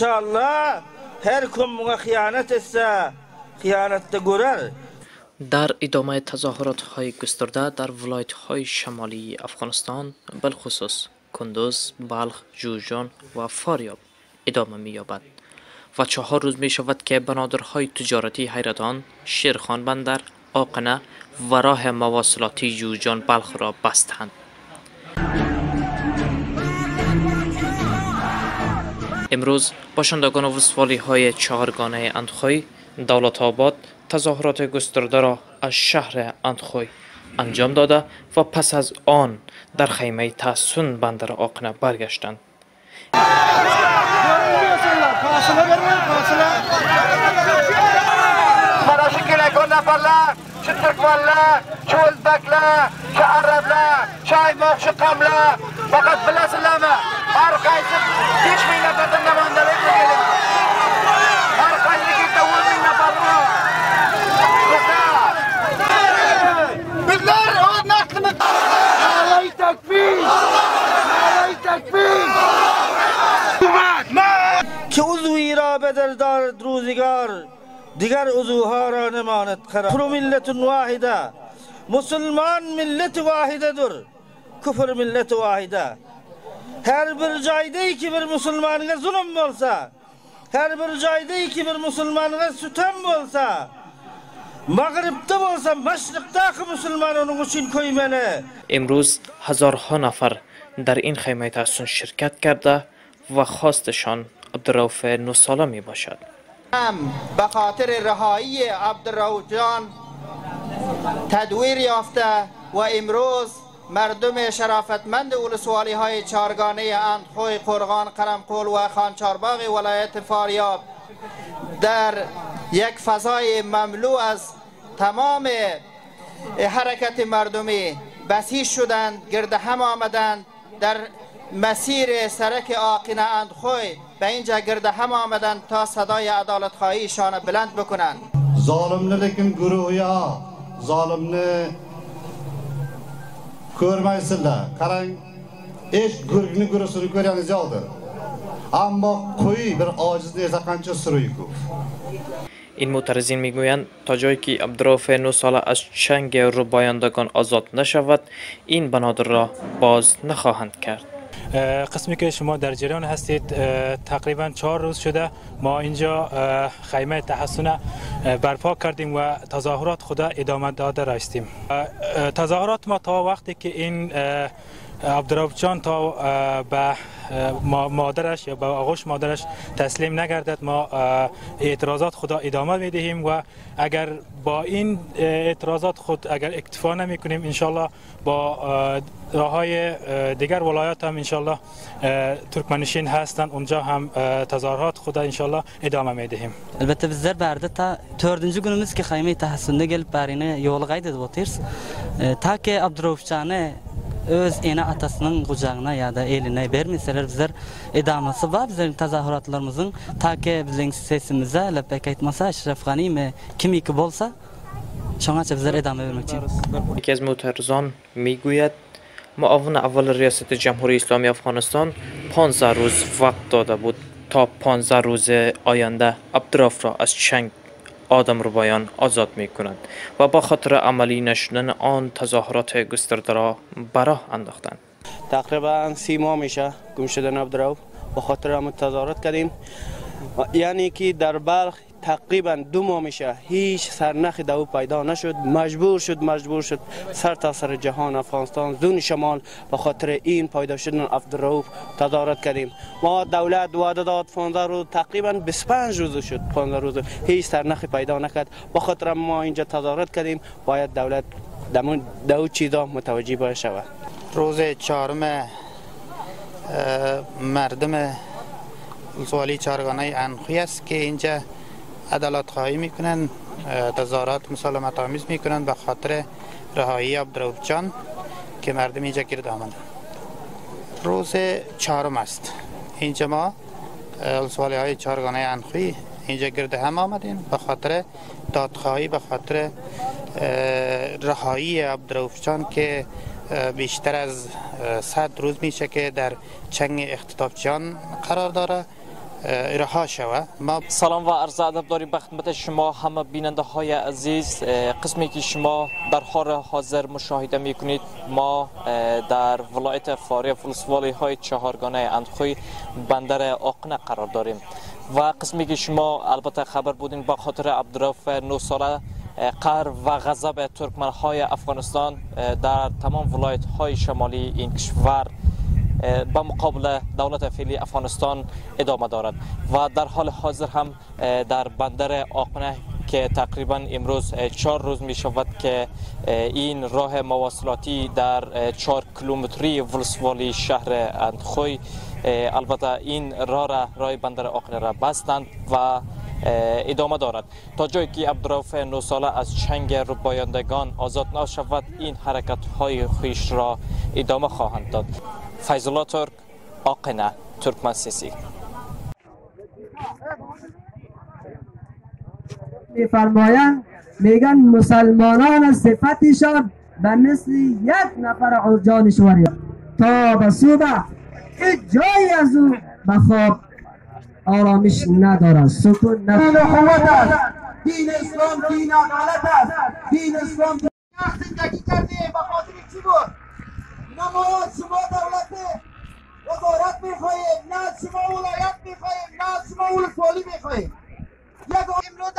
İnşallah her kim buna xiyanət etsə, xiyanətdə görər. در ادامه تظاهرات های گسترده در ولایت های شمالی افغانستان بالخصوص کندوز، بلخ، جوزجان و فاریاب ادامه می یابد و 4 روز می شود که بنادرهای تجارتی حیرتان، شیرخان بندر، آقنه و راه مواصلاتی جوزجان بلخ را بستند. امروز باشندگان ولسوالی های چهارگانه اندخوی، دولت آباد تظاهرات گسترده را از شهر اندخوی انجام داده و پس از آن در خیمه تحصن بندر آقنه برگشتند. که عضوی را بدل دارد روزگار، دیگر عضوها را نماند قرار. ملت واحده، مسلمان ملت واحده در، کفر ملت واحده. Her bir joyda ki bir musulmonga zulm bo'lsa, her bir joyda ki bir musulmonga sutam bo'lsa, مغربda bo'lsa, مشرقdagi musulmon uning uchun ko'ymali. امروز هزارها نفر در این خیمه تحصن شرکت کرده و خواستشان عبدالرؤوف 9 ساله می باشد. به خاطر رهایی عبدالرؤوف جان تدویر یافته و امروز مردم شرافتمند ولسوالی های چارگانه اندخوی، قرغان، قرمقول و خانچارباغ ولایت فاریاب در یک فضای مملو از تمام حرکت مردمی بسیج شدند، گرد هم آمدند، در مسیر سرک آقینه اندخوی به اینجا گرد هم آمدند تا صدای عدالت خواهیشان بلند بکنند. Zalimlarning guruhi zolimni ko'rmaysizlar. Qarang, hech gurgni gurusini ko'rganingiz yo'qdir. Ammo qo'y bir ojiz narsa qancha suruyi ko'p. این معترضین میگویند تا جایی که عبدالرؤوف 9 ساله از چنگ ربایندگان آزاد نشود این بنادر را باز نخواهند کرد. قسمی که شما در جریان هستید تقریبا 4 روز شده ما اینجا خیمه تحصن برپا کردیم و تظاهرات خود ادامه داده راستیم. تظاهرات ما تا وقتی که این عبدالرؤوف جان تا به مادرش یا به آغوش مادرش تسلیم نگردد ما اعتراضات خود ادامه میدهیم و اگر با این اعتراضات خود اگر اکتفا نمی کنیم انشالله با راههای دیگر ولایات هم انشالله ترکمنشین هستند اونجا هم تظاهرات خود انشالله ادامه میدهیم. Elbette bizler berde ta 4. günümüz ki xayme tahassünde gelip barine yol qayd otyrs. Ta ki Abdurrauf canı öz ene atasının kucağına ya da eline vermeseler bizler edaması var bizlerin tezahüratlarımızın ta ki bizlerin sesimize lebbek aytmasa Eşref Gani mi kim iki bolsa şoňaça bizler edama vermekçi. یکی از معترضان میگوید معاون اول ریاست جمهوری اسلامی افغانستان 15 روز وقت داده بود تا 15 روز آینده عبدالرؤوف را از چنگ آدم ربایان آزاد می کنند و با خاطر عملی نشدن آن تظاهرات گسترده را براه انداختند. تقریبا 30 ماه میشه گم شدن عبدالرؤوف، با خاطر هم تظاهرات کردیم. یعنی که در بلخ تقریبا 2 ماه میشه هیچ سرنخ دو پیدا نشد، مجبور شد سر تا سر جهان افغانستان زون شمال به خاطر این پیدا شدن عبدالرؤوف تظاهرات کردیم. ما دولت وعده داد 15 روز، تقریبا 25 روز شد، 15 روز هیچ سرنخ پیدا نکرد. به خاطر ما اینجا تظاهرات کردیم. باید دولت دو چیزا متوجه باید شود. روز چهارم مردم ولسوالی چارگانه اندخوی است که اینجا عدالت خواهی میکنن، تظاهرات مسالمت آمیز میکنن به خاطر رهایی عبدالرؤوف جان که مردم اینجا گرد آمدن. روز چهارم است اینجا ما ولسوالی های چارگانه اندخوی اینجا گرد هم آمدیم به خاطر دادخواهی، به خاطر رهایی عبدالرؤوف جان که بیشتر از 100 روز میشه که در چنگ اختطافچیان قرار داره. رها شود. سلام و عرض ادب داریم به خدمت شما همه بیننده های عزیز. قسمی که شما در حال حاضر مشاهده میکنید، ما در ولایت فاریاب ولسوالی های چهارگانه اندخوی بندر آقنه قرار داریم و قسمی که شما البته خبر بودین با خاطر عبدالرؤوف 9 ساله قهر و غضب ترکمن های افغانستان در تمام ولایت های شمالی این کشور با مقابل دولت فعلی افغانستان ادامه دارد و در حال حاضر هم در بندر آقنه که تقریبا امروز 4 روز می شود که این راه مواصلاتی در 4 کیلومتری ولسوالی شهر اندخوی البته این راه را راه بندر آقنه را بستند و ادامه دارد تا جایی که عبدالرؤوف 9 ساله از چنگ ربایندگان آزاد نشود، این حرکت های خویش را ادامه خواهند داد. فیض الله ترک، آقنه، ترکمن سیسی. میفرمایند، میگن مسلمانان صفتشان به مثل یک نفر جانشوری تا به صبح هیچ جایی از او به خواب آرامش ندارد، سکون ندارد. دین قوت است، دین اسلام دین عدالت است، دین اسلام زندگی کرده به خاطر چی بود؟ نه ما شما دولت وزارت میخواهیم، نه شما ولایت میخواهیم، نه شما ولسوالی میخواهیم. یک امروز